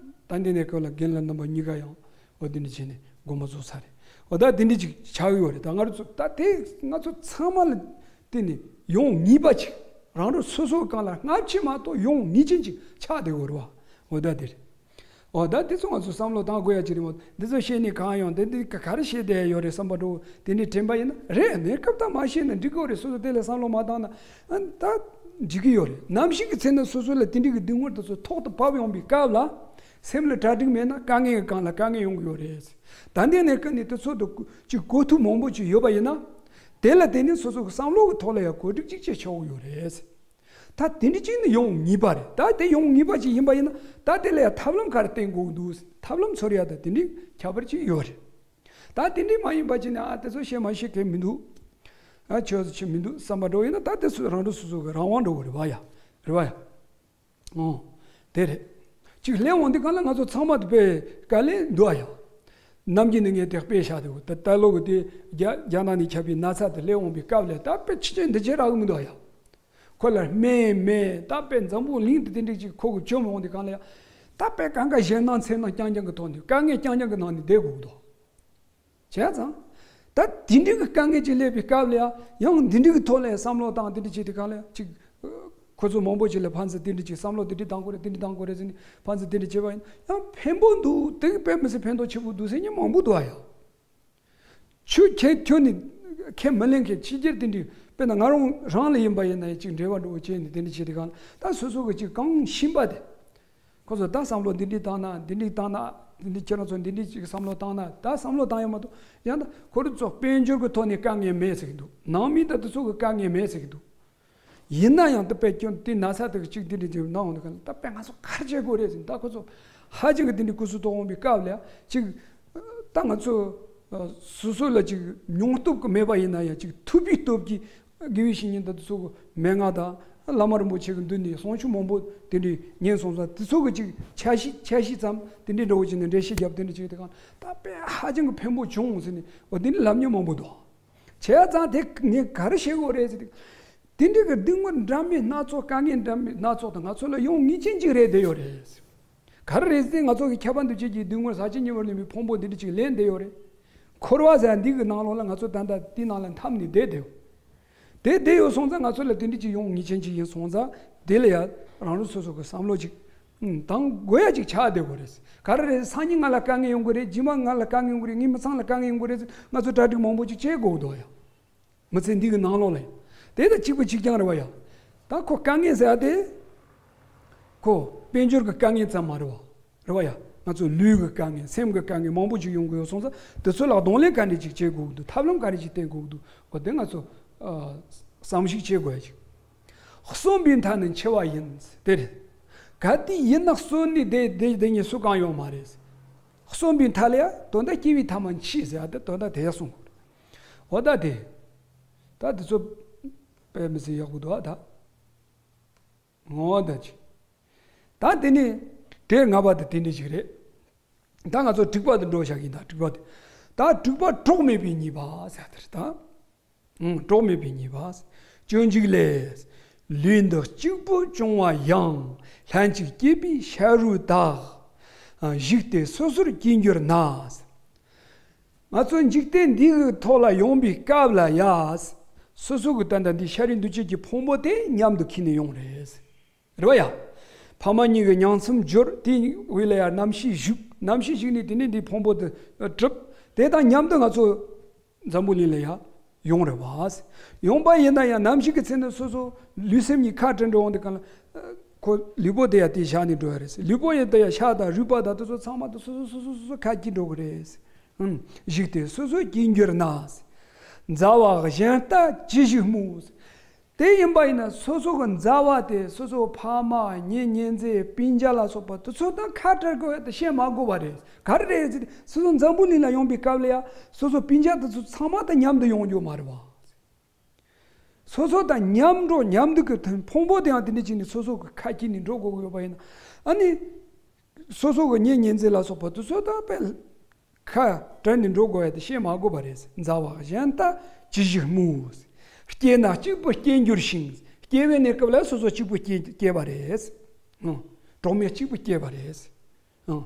ད་འདི་ནས་སྐབས་ལ་རྒན་ལགས་རྣམ་པ་གཉིས་ཀ་ཡང་ཨོ་དེ་འདྲ་བྱས་ནས་དགོངས་པ་རྫོགས་ཚར་རེད། ཨོ་ད་དེ་འདྲ་ཅིག་ཆགས་ཡོད་རེད། ད་ང་རང་ཚོ་ད་དེ་ང་ཚོ་ཚང་མ་ལ་བརྟེན་ནས་ཡོང་ངེས་པ་ཅིག་རང་རང་སོ་སོའི་སྒང་ལ་སྔ་ཕྱི་མ་གཏོགས་ཡོང་ངེས་ཅན་ཅིག་ཆགས་བསྡད་ཡོད་རེད་བ། འོ་ད་དེ་རེད། འོ་ད་དེ་ཚོ་ང་ཚོ་བསམ་བློ་བཏང་དགོས་ཡ་ཅིག་རེད་མོད། འདི་ཚོ་བཤད་ནས་གང་ཡོང་། དེ་འདི་ག་ག་རེ་བཤད་བསྡད་ཡ་ཡོད་རེད་བསམ་པ་འདྲ་བོ་དེ་འདྲའི་དྲན་པ་ཡིན་ན་རེད། གནས་སྐབས་དང་མ་བཤད་ན་འགྲིག་གི་ཡོད་རེད། སོ་སོ་དེ་ལ་བསམ་བློ་མ་བཏང་ན་ཨ་ད་འགྲིག་གི་ཡོད་རེད། ནམ་ཞིག་གི་ཚེ་ན་སོ་སོ་ལ་དེ་འདྲའི་གི་སྡུག་བསྔལ་དེ་ཚོ་ཐོག་ཏུ་བབས་ཡོང་པའི་སྐབས་ལ། སེམས་ལ་གྲ་སྒྲིག་མེད་ན་དཀའ་ངལ་གྱི་སྒང་ལ་དཀའ་ངལ་ཡོང་གི་ཡོད་རེད། ད་ལྟའི་གནས་སྐབས་ནས་དེ་ཚོ་དུ་ཅིག་གོ་ཐུབ་མང་པོ་ཅིག་ཡོད་པ་ཡིན་ན། དེ་ལ་བརྟེན་ནས་སོ་སོ་གི་བསམ་བློ་གི་ཐོག་ལ་ཡང་གོ་སྒྲིག་ཅིག་བྱེད་ཆོག་གི་ཡོད་རེད། ད་དེ་འདྲ་ཅིག་ནི་ཡོང་ངེས་པ་རེད། ད་དེ་ཡོང་ངེས་པ་ཅིག་ཡིན་པ་ཡིན་ན་ད་དེ་ལ་ཡང་ཐབས་ལམ་ག་རེ་བསྟེན་དགོས་འདུག་ཐབས་ལམ་འཚོལ་ཡ་ད་དེ་འདྲའི་ཁྱད་པར་ཅིག་ཡོད་རེད། ད་དེ་འདྲའི་མ་ཡིན་པ་ཅིག་ནི་ཨ་དེ་ཚོ་བཤད་མ་བཤད་གལ་མི་འདུག་ཨ་ཆོས་སུ་ཆེ་མི་འདུག་བསམ་པ་འདྲ་བོ་ཡིན་ན་ད་དེ་ཚོ་རང་རང་སོ་སོ་གི་རང་དབང་འདྲ་བོ་རེད་བ་ཡ། རེད་བ་ཡ། ཨོ། དེ་རེད། ཅིག་སླེབས་འོང་དུས་སྒང་ལ་ང་ཚོ་ཚང་མ་དེ་དཔེ་དཀའ་ལས་འདུག་ཨ་ཡ། ནམ་རྒྱུན་ནས་ངས་དེ་དཔེ་བཞག་དེ་ད་ལྟ་ལོ་གི་དེ་རྒྱ་རྒྱ་ནག་ནས་ཁྱབ་པའི་ན་ཚ་དེ་སླེབས་འོང་པའི་སྐབས་ལ་ད་དཔེ་ཕྱི་རྒྱལ་འདི་རྒྱལ་རག་གི་མི་འདུག་ཨ་ཡ། ཁོ་ལ་སྨན་མེད། ད་དཔེ་འཛམ་བུ་གླིང་དུ་དེ་འདྲ་ཅིག་ཁོ་གི་བཅོམ་འོང་དུས་སྒང་ལ་ཡ། ད་དཔེ་གང་ག་ཞེད་སྣང་འཚེར་སྣང་རྐྱང་རྐྱང་གི་ཐོག་ནས་དཀའ་ངལ་རྐྱང་རྐྱང་གི་ནང་ནས་བསྡད་དགོས་ཀྱི་འདུག་བྱས་ཙང་། ད་དེ་འདྲའི་གི་དཀའ་ངལ་ཅིག་སླེབས་པའི་སྐབས་ལ་ཡང་ཡང་འདི་འདྲའི་གི་ཐོག་ལ་ཡང་བསམ་བློ་བཏང་དེ་འདྲ་བྱེད་དུས་སྒང་ལ་ཡང་ཅིག་ཁོ་ཚོ་མང་པོ་ཅིག་ལ་ཕན་ཚུན་དེ་འདྲ་ཅིག་བསམ་བློ་དེ་འདྲ་བཏང་དགོས་རེད། དེ་འདྲ་བཏང་དགོས་རེད་ཟེར་ནས་ཕན་ཚུན་དེ་འདྲ་བྱས་པ་ཡིན་ཡང་ཕན་པོ་འདུག་དེ་གི་དཔེ་མི་སྲིད་ཕན་ཐོགས་ཆེ་པོ་འདུག་ཟེར་མཁན་མང་པོ་འདུག་ཨ་ཡ། ཆོས་ཁྱེད་ཁྱོད་ནི་ཁས་མི་ལེན་མཁན་ཕྱི་རྒྱལ་དེ་འདྲ་དཔེར་ན་ང་རང་རང་ལ་ཡིན་པ་ཡིན་ན་ཡང་ཅིག་འབྲེལ་བ་འགྲོ་བྱས་ནས་དེ་འདྲ་བྱེད་དུས་སྒང་ལ་ད་སོ་སོ་གི་ཅིག་གང་ཤེས་པ་དེ། ཁོ་ཚོ་ད་བསམ་བློ་འདི་འདྲའི་བཏང་ན་འདི་འདྲའི་བཏང་ན་འདི་འདྲའི་ཁྱེད་རང་ཚོ་འདི་འདྲའི་ཅིག་བསམ་བློ་བཏང་ན་ད་བསམ་བློ་བཏང་ཡོད་མ་གཏོགས་ཡང་ད་ཁོ་རང་ཚོ་དཔལ་འབྱོར་གྱི་ཐོག་ནས་དཀའ་ངལ་མེད་ཟེར་གྱི་འདུག་ནང་མི་ད་དེ་ཚོ་གི་དཀའ་ངལ་མེད་ཟེར་གྱི་འདུག་ཡིན་ན་ཡང་ད་དཔེ་སྐྱོན་དེ་ན་ཚ་དེ་གཅིག་འདི་འདྲ་ཅིག་ན་འོང་དུས་སྒང་ལ་ད་དཔེ་ང་ཚོ་ག་རེ་བྱེད་དགོས་རེད་ཟེར་ད་ཁོ་ཚོ་ཧ་ཅང་གི་འདི་འདྲའི་སྐུ་གཟུགས་ཐོག་འོང་པའི་སྐབས་ལ་ཅིག་ད་ང་ཚོ་སོ་སོ་ལ་ཅིག་མྱོང་སྟོབས་ཀྱི་མེད་པ་ཡིན་ན་ཡང་ཅིག་ཐུབ་པའི་སྟོབས་ཀྱིས་དགེ་བའི་བཤེས་གཉེན་དང་དེ་ཚོ་གི་མན་ངག་དང་བླ་མ་རིན་པོ་ཆེ་གི་མདུན་ནས་གསུང་ཆོས་མང་པོ་དེ་འདྲའི་ཉན་སོང་ཙང་དེ་ཚོ་གི་ཅིག་འཆར་གཞི་འཆར་གཞི་ཙམ་དེ་འདྲའི་འདྲ་བོ་ཅིག་ནས་འགྲེལ་བཤད་བརྒྱབ་དེ་འདྲ་ཅིག་དེ་གང་ད་དཔེ་ཧ་ཅང་གི་ཕན་པོ་བྱུང་ཟེར་ནས་འོ་དེ་འདྲའི་ལབ་མཁན་མང་པོ་འདུག་བྱས་ཙང་དེ་ངས་ག་རེ་བཤད་དགོས་རེད་ཟེར་དུས། དེ་འདྲའི་གི་སྡུག་བསྔལ་འདྲ་མིན་སྣ་ཚོགས་དཀའ་ངལ་འདྲ་མིན་སྣ་ཚོགས་དང་ང་ཚོ་ལ་ཡོང་ངེས་ཅན་ཅིག་རེད་བསྡད་ཡོད་རེད། ག་རེ་རེད་ཟེར་ང་ཚོ་གི་ཁྱད་པར་འདུ་བྱེད་ཀྱི་སྡུག་བསྔལ་ཟག་བཅས་ཉེ་བར་ལེན་པའི་ཕུང་པོ་འདི་འདྲ་ཅིག་ལེན་བསྡད་ཡོད་རེད། འཁོར་བ་ཟེར་འདི་གི་ནང་ལོགས་ལ་ང་ཚོ་ད་ལྟ་འདི་ནང་ལ་འཐམས་ནས་བསྡད་བསྡད་ཡོད། དེ་བསྡད་ཡོད་སོང་ཙང་ང་ཚོ་ལ་དེ་འདྲ་ཅིག་ཡོང་ངེས་ཅན་ཅིག་ཡིན་སོང་ཙང་དེ་ལ་ཡ་རང་རང་སོ་སོ་གི་བསམ་བློ་ཅིག་ཨུམ་བཏང་དགོས་ཡ་ཅིག་ཆགས་བསྡད་དགོས་རེད། ག་རེ་རེད་སང་ཉིན་ང་ལ་དཀའ་ངལ་ཡོང་གི་རེད། རྗེས་མ་ང་ལ་དཀའ་ངལ་ཡོང་གི་རེད། ངའི་མི་ཚང་ལ་དཀའ་ངལ་ཡོང་གི་རེད་ཟེར་ང་ཚོ་གྲ་སྒྲིག་མང་པོ་ཅིག་བྱེད་དགོས་འདུག་ཡ། མི་ཚེ་འདི་གི་ནང་ལོགས་ལ་ཡང་། དེ་ད་གཅིག་པ་གཅིག་རྐྱང་རེད་བ་ཡ། ད་ཁོ་དཀའ་ངལ་ཟེར་ཡ་དེ། ཁོ་དཔལ་འབྱོར་གྱི་དཀའ་ངལ་ཙམ་མ་རེད་བ། རེད་བ་ཡ། ང་ཚོ་ལུས་ཀྱི་དཀའ་ངལ། སེམས་ཀྱི་དཀའ་ངལ་མང་པོ་ཞིག་ཡོང་གི་ཡོད་སོང་ཙང་། དེ་ཚོ་ལ་གདོང་ལེན་ག་འདྲ་ཅིག་བྱེད་དགོས་ཀྱི་འདུག་ཐབས་ལམ་ག་འདྲ་ཅིག་བསྟེན་དགོས་ཀྱི་འདུག་འོ་དེ་ང་ཚོ་ཨ་བསམ་གཞིག་བྱེད་དགོས་ཡ་ཅིག་གསོན་པའི་མཐའ་ནི་འཆི་བ་ཡིན། དེ་རེད། གལ་ཏེ་ཡིན་ན་གསོན་ནས་བསྡད་བསྡད་བསྡད་མཁན་སུ་གང་ཡོད་མ་རེད། གསོན་པའི་མཐའ་ལ་ཡ་དོན་དག་སྐྱེ་བའི་མཐའ་མ་འཆི་ཟེར་ཡ་དེ་དོན་དག་དེ་ཡ་གསུངས་དགོས་རེད། འོ་ད་དེ། ད་དེ་ཚོ་དཔེ་མི་སྲིད་ཡག་པོ་འདུག་ཨ་ད། འོ་ད་ཅི། ད་དེ་ནི་དེ་ལྔ་པ་དེ་དེ་འདྲ་ཞིག་རེད། ད་ང་ཚོ་དྲུག་པ་དེ་འགྲོ་བཞག་གི་ཡིན། ད་དྲུག་པ་དེ། ད་དྲུག་པ་གྲོགས་མེད་པའི་ཉེས་པ་ཟེར་དེ་རེད་ད། ཨང་། གྲོགས་མེད་པའི་ཉེས་པ། སྤྱོད་འཇུག་ལས། ལུས་འདི་གཅིག་པུ་བྱུང་བ་ཡང་། ལྷན་ཅིག་སྐྱེས་པའི་ཤ་རུས་དག། ཨ། བཞུགས་ཏེ་སོ་སོར་སྐྱེ་འགྱུར་ན། ང་ཚོ་འཇིག་རྟེན་འདི་གི་ཐོག་ལ་ཡོང་པའི་སྐབས་ལ་ཡ། སོ་སོ་གི་ད་ལྟ་འདི་ཤ་རུས་འདུ་བྱེད་ཀྱི་ཕུང་པོ་དེ་མཉམ་དུ་ཁྱེར་ནས་ཡོང་རེད། རེད་བ་ཡ། ཕ་མ་གཉིས་ཀྱི་ཉིང་མཚམས་སྦྱོར། དེའི་དབུས་ལ་ཡ་རྣམ་ཤེས་ཞུགས། རྣམ་ཤེས་ཞུགས་ནས་དེ་ནས་འདི་ཕུང་པོ་དེ་གྲུབ། དེ་དང་མཉམ་དུ་ང་ཚོ་འཛམ་བུ་གླིང་ལ་ཡ་ཡོང་རེད་བ། ཡོང་པ་ཡིན་ན་ཡང་རྣམ་ཤེས་ཀྱི་ཚེ་ན་སོ་སོ་ལུས་སེམས་གཉིས་ཁ་བྲལ་འགྲོ་འོང་དུས་གང་ལ། ཁོ་ལུས་པོ་དེ་ཡང་དེ་བཞག་ནས་འགྲོ་ཡ་རེད། ལུས་པོ་ཡང་དེ་ཡང་ཤ་དང་རུས་པ་དང་དེ་ཚོ་ཚང་མ་དེ་སོ་སོ་སོ་སོ་སོ་སོ་ཁ་གྱེས་འགྲོ་གི་རེད། ཨུམ། བཞུགས་ཏེ་སོ་སོ་སྐྱེ་འགྱུར་ན། མཛའ་བ་གཞན་ལྟ་ཅི་ཞིག་སྨོས། དེ་ཡིན་པ་ཡིན་ན་སོ་སོ་གི་མཛའ་བ་དེ། སོ་སོ་ཕ་མ་གཉེན་ཉེ་ཚན་སྤུན་ཀྱག་ལ་སོགས་པ་དེ་ཚོ་དང་ཁ་བྲལ་དགོས་ཡ་དེ་བཤད་མ་དགོས་པ་རེད། ག་རེ་རེད་ཟེར་ན། སོ་སོ་འཛམ་བུ་གླིང་ལ་ཡོང་པའི་སྐབས་ལ་ཡ་སོ་སོ་སྤུན་ཀྱག་དེ་ཚོ་ཚང་མ་དང་མཉམ་དུ་ཡོང་རྒྱུ་མ་རེད་བ། སོ་སོ་དང་མཉམ་འགྲོ། མཉམ་འདུག་གི་ཕུང་པོ་དེའང་དེ་འདྲ་བྱས་ནས་སོ་སོ་གི་ཁ་གྱེས་ནས་འགྲོ་དགོས་ཀྱི་ཡོད་པ་ཡིན་ན། ཨ་ནི་སོ་སོ་གི་གཉེན་ཉེ་ཚན་ལ་སོགས་པ་དེ་ཚོ་དང་དཔེ་ཁ་བྲལ་ནས་འགྲོ་དགོས་ཡ་དེ་བཤད་མ་དགོས་པ་རེད། མཛའ་བ་གཞན་ལྟ་ཅི་ཞིག་སྨོས། སྐྱེས་ན་གཅིག་པུ་སྐྱེ་འགྱུར་ཞིང་། སྐྱེ་བའི་གནས་སྐབས་ལ་སོ་སོ་གཅིག་པུ་སྐྱེ་སྐྱེ་བ་རེད། ཨང་། གྲོགས་མེད་གཅིག་པུ་སྐྱེ་བ་རེད། ཨང་།